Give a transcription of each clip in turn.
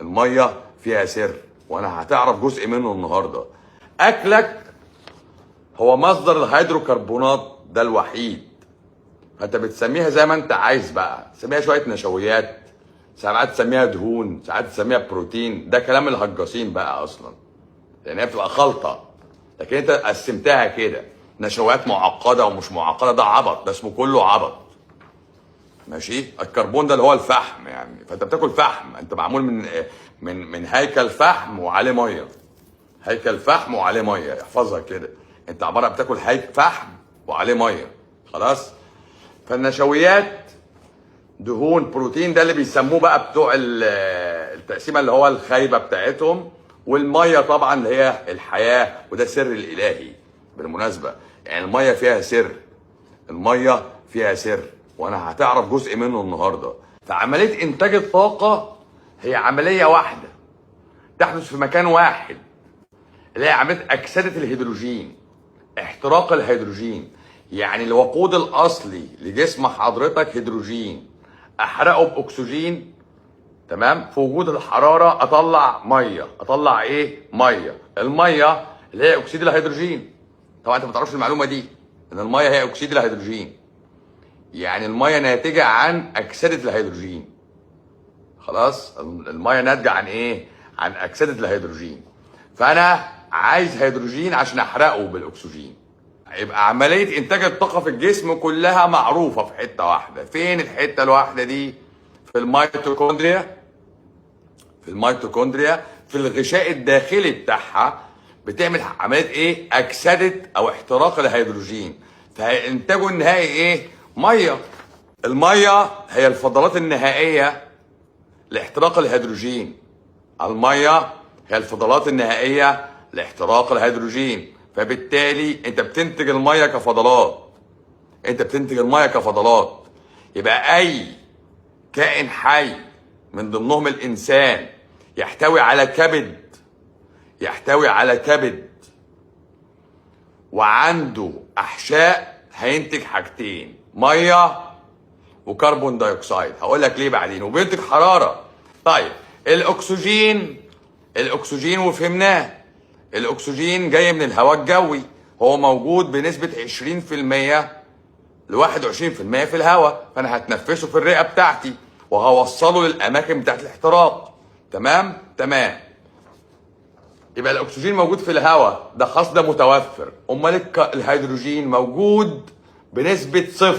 المية فيها سر، وانا هتعرف جزء منه النهارده. اكلك هو مصدر الهيدروكربونات ده الوحيد، فانت بتسميها زي ما انت عايز بقى، تسميها شوية نشويات، ساعات تسميها دهون، ساعات تسميها بروتين. ده كلام الهجاصين بقى اصلا، لان هي بتبقى خلطه، لكن انت قسمتها كده نشويات معقدة ومش معقده، ده عبط، ده اسمه كله عبط. ماشي. الكربون ده اللي هو الفحم يعني، فانت بتاكل فحم، انت معمول من هيكل فحم وعليه ميه، هيكل فحم وعليه ميه، احفظها كده، انت عبارة بتاكل هيكل فحم وعليه مية، خلاص. فالنشويات دهون بروتين، ده اللي بيسموه بقى بتوع التقسيمه اللي هو الخايبة بتاعتهم. والمية طبعا اللي هي الحياة، وده سر الالهي بالمناسبة، يعني المية فيها سر، المية فيها سر، وانا هتعرف جزء منه النهارده. فعملية انتاج الطاقة هي عملية واحدة تحدث في مكان واحد، اللي هي عملية اكسده الهيدروجين، احتراق الهيدروجين. يعني الوقود الاصلي لجسم حضرتك هيدروجين، احرقه باكسجين، تمام، في وجود الحرارة اطلع مية، اطلع ايه؟ مية. المية اللي هي اكسيد الهيدروجين. طبعا انت ما تعرفش المعلومة دي، ان المية هي اكسيد الهيدروجين، يعني المية ناتجة عن اكسده الهيدروجين. خلاص، المية ناتجة عن ايه؟ عن اكسده الهيدروجين. فانا عايز هيدروجين عشان احرقه بالاكسجين. يبقى عملية انتاج الطاقة في الجسم كلها معروفة في حتة واحدة. فين الحتة الواحدة دي؟ في الميتوكوندريا. في الميتوكوندريا، في الغشاء الداخلي بتاعها، بتعمل عملية ايه؟ اكسده او احتراق الهيدروجين. فانتاجه النهائي ايه؟ مية. المية هي الفضلات النهائية لاحتراق الهيدروجين. المية هي الفضلات النهائية لاحتراق الهيدروجين، فبالتالي انت بتنتج المية كفضلات، انت بتنتج المية كفضلات. يبقى اي كائن حي من ضمنهم الانسان يحتوي على كبد، يحتوي على كبد وعنده احشاء، هينتج حاجتين: مية و carbon dioxide. هقول لك ليه بعدين. وبينتج حرارة. طيب الاكسجين، الاكسجين وفهمناه، الاكسجين جاي من الهواء الجوي، هو موجود بنسبة 20% ل 21% في الهواء، فانا هتنفسه في الرئة بتاعتي وهوصله للاماكن بتاعت الاحتراق. تمام؟ تمام. يبقى الاكسجين موجود في الهواء، ده خاص، ده متوفر. امال الهيدروجين موجود بنسبة 0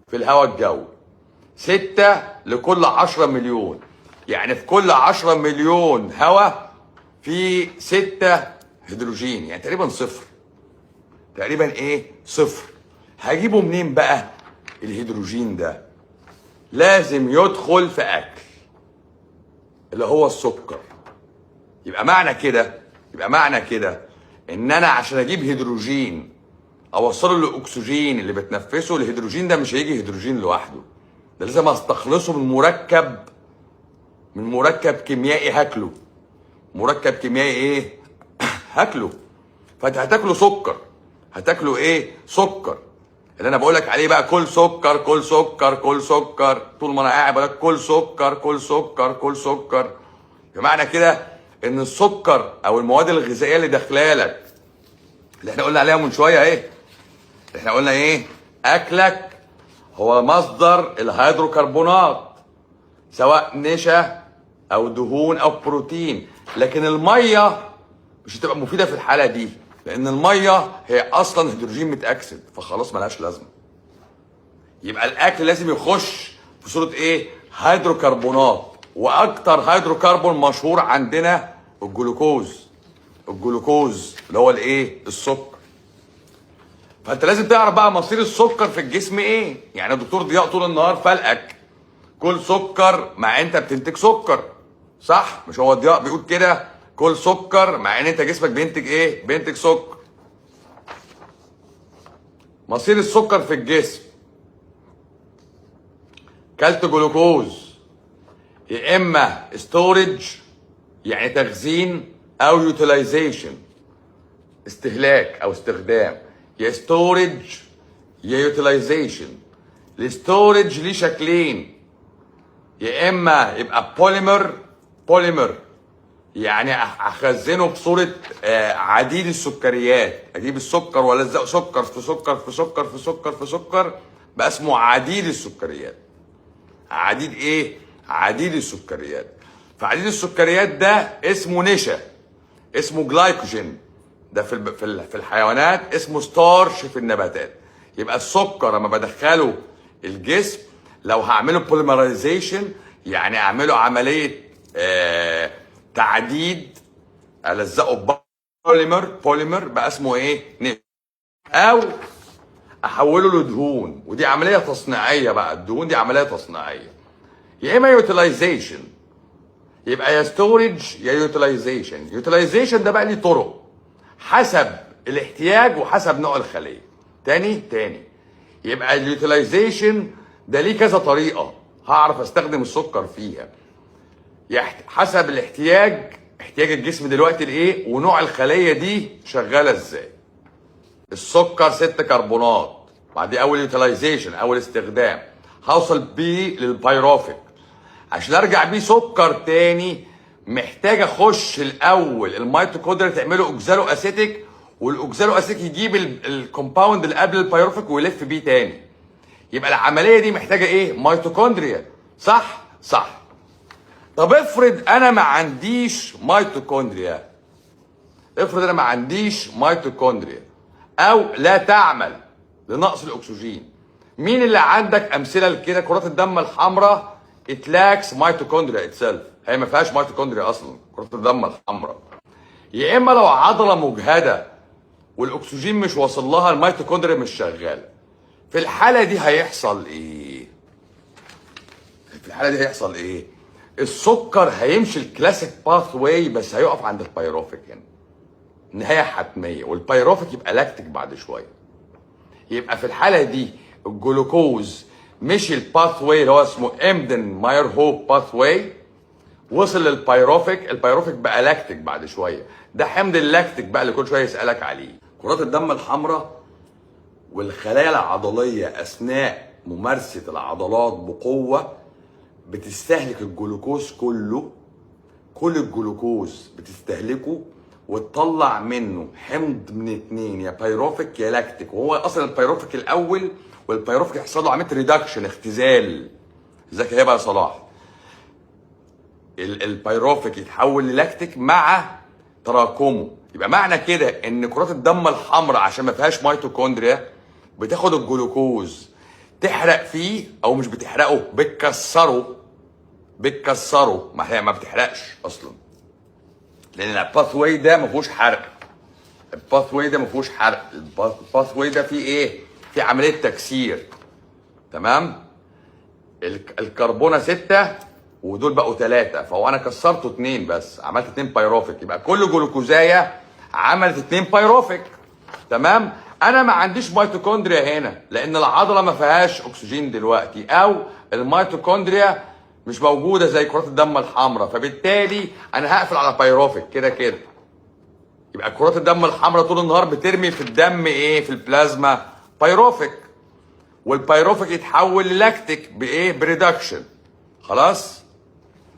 في الهواء الجوي، 6 لكل 10 مليون. يعني في كل 10 مليون هواء في 6 هيدروجين، يعني تقريبا 0، تقريبا ايه؟ 0. هجيبه منين بقى الهيدروجين ده؟ لازم يدخل في اكل اللي هو السكر. يبقى معنى كده، يبقى معنى كده ان انا عشان اجيب هيدروجين اوصله للاكسجين اللي بتنفسه، الهيدروجين ده مش هيجي هيدروجين لوحده، ده لازم استخلصه من مركب، من مركب كيميائي هاكله. مركب كيميائي ايه؟ هاكله. فانت هتاكله سكر، هتاكله ايه؟ سكر. اللي انا بقولك عليه بقى، كل سكر، كل سكر، كل سكر، طول ما انا قاعد بقولك كل سكر، كل سكر، كل سكر. بمعنى كده ان السكر او المواد الغذائية اللي داخلالك، اللي احنا قلنا عليها من شوية، ايه؟ احنا قلنا ايه؟ اكلك هو مصدر الهيدروكربونات، سواء نشا او دهون او بروتين. لكن المية مش هتبقى مفيدة في الحالة دي، لان المية هي اصلا هيدروجين متاكسد، فخلاص ملهاش لازمه. يبقى الاكل لازم يخش في صوره ايه؟ هيدروكربونات. واكتر هيدروكربون مشهور عندنا الجلوكوز، الجلوكوز اللي هو الايه؟ السكر. فانت لازم تعرف بقى مصير السكر في الجسم ايه. يعني الدكتور ضياء طول النهار فلقك كل سكر مع انت بتنتج سكر، صح؟ مش هو ضياء بيقول كده، كل سكر مع ان انت جسمك بينتج ايه؟ بينتج سكر. مصير السكر في الجسم، كلت جلوكوز، يا اما storage يعني تخزين، او utilization استهلاك او استخدام. يا storage يا utilization. ال storage ليه شكلين، يا اما يبقى polymer، بوليمر، يعني اخزنه بصورة عديد السكريات، اجيب السكر والزق سكر في سكر في سكر في سكر في سكر، بقى اسمه عديد السكريات. عديد ايه؟ عديد السكريات. فعديد السكريات ده اسمه نشا، اسمه جلايكوجين، ده في الحيوانات، اسمه starch في النباتات. يبقى السكر لما بدخله الجسم لو هعمله polymerization، يعني اعمله عملية تعديد، الزقه polymer، polymer بقى اسمه ايه؟ نشا. او احوله لدهون، ودي عملية تصنيعيه بقى، الدهون دي عملية تصنيعيه. يا اما utilization، يبقى يا storage يا utilization. utilization ده بقى ليه طرق حسب الاحتياج وحسب نوع الخلية. تاني تاني، يبقى ال utilization ده ليه كذا طريقه هعرف استخدم السكر فيها، حسب الاحتياج، احتياج الجسم دلوقتي لايه، ونوع الخلية دي شغالة ازاي. السكر 6 كربونات، بعد اول utilization، اول استخدام، هوصل بيه للبيروفيك. عشان ارجع بيه سكر تاني محتاج اخش الاول الميتوكوندريا تعمله oxaloacetic، وال oxaloacetic يجيب ال compound اللي قبل البيروفيك ويلف بيه تاني. يبقى العملية دي محتاجه ايه؟ ميتوكوندريا، صح؟ صح. طب افرض انا ما عنديش ميتوكوندريا، افرض انا ما عنديش ميتوكوندريا او لا تعمل لنقص الاكسجين. مين اللي عندك امثلة لكده؟ كرات الدم الحمراء، it lacks mitochondria itself، هي ما فيهاش ميتوكوندريا اصلا كرات الدم الحمراء. يا اما لو عضلة مجهده والاكسجين مش واصل لها، الميتوكوندريا مش شغالة. في الحالة دي هيحصل ايه؟ في الحالة دي هيحصل ايه؟ السكر هيمشي ال classic pathway، بس هيقف عند البيروفيك هنا، نهاية حتميه، والبيروفيك يبقى لاكتيك بعد شوية. يبقى في الحالة دي الجلوكوز مشي ال pathway اللي هو اسمه Embden Meyerhof pathway، وصل لل pyruvic، ال pyruvic بقى لاكتيك بعد شويه. ده حمض اللاكتيك بقى اللي كل شوية يسالك عليه. كرات الدم الحمراء والخلايا العضلية اثناء ممارسة العضلات بقوة بتستهلك الجلوكوز كله، كل الجلوكوز بتستهلكه وتطلع منه حمض من اتنين، يا بيروفيك يا لاكتيك، وهو اصلا البيروفيك الاول، والبيروفيك يحصل له عملية reduction، اختزال. ازيك يا هبه يا صلاح؟ البيروفيك يتحول للاكتيك مع تراكمه. يبقى معنى كده ان كرات الدم الحمراء عشان ما فيهاش ميتوكوندريا بتاخد الجلوكوز تحرق فيه، او مش بتحرقه، بتكسره، بتكسره، ما هي ما بتحرقش اصلا، لان ال pathway ده ما فيهوش حرق. ال pathway ده ما فيهوش حرق، ال pathway ده فيه ايه؟ في عملية تكسير، تمام؟ الكربونه 6 ودول بقوا 3، فهو انا كسرته 2 بس، عملت 2 بيروفيك. يبقى كل جلوكوزايه عملت 2 بيروفيك، تمام؟ انا ما عنديش ميتوكوندريا هنا لان العضلة ما فيهاش اكسجين دلوقتي، او الميتوكوندريا مش موجودة زي كرات الدم الحمراء، فبالتالي انا هقفل على بايروفيك كده كده. يبقى كرات الدم الحمراء طول النهار بترمي في الدم ايه؟ في البلازما pyruvic، وال pyruvic يتحول للاكتيك بايه؟ ب reduction. خلاص،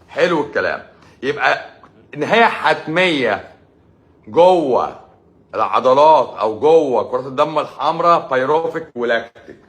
حلو الكلام. يبقى نهاية حتمية جوه العضلات او جوه كرات الدم الحمراء pyruvic و lactic.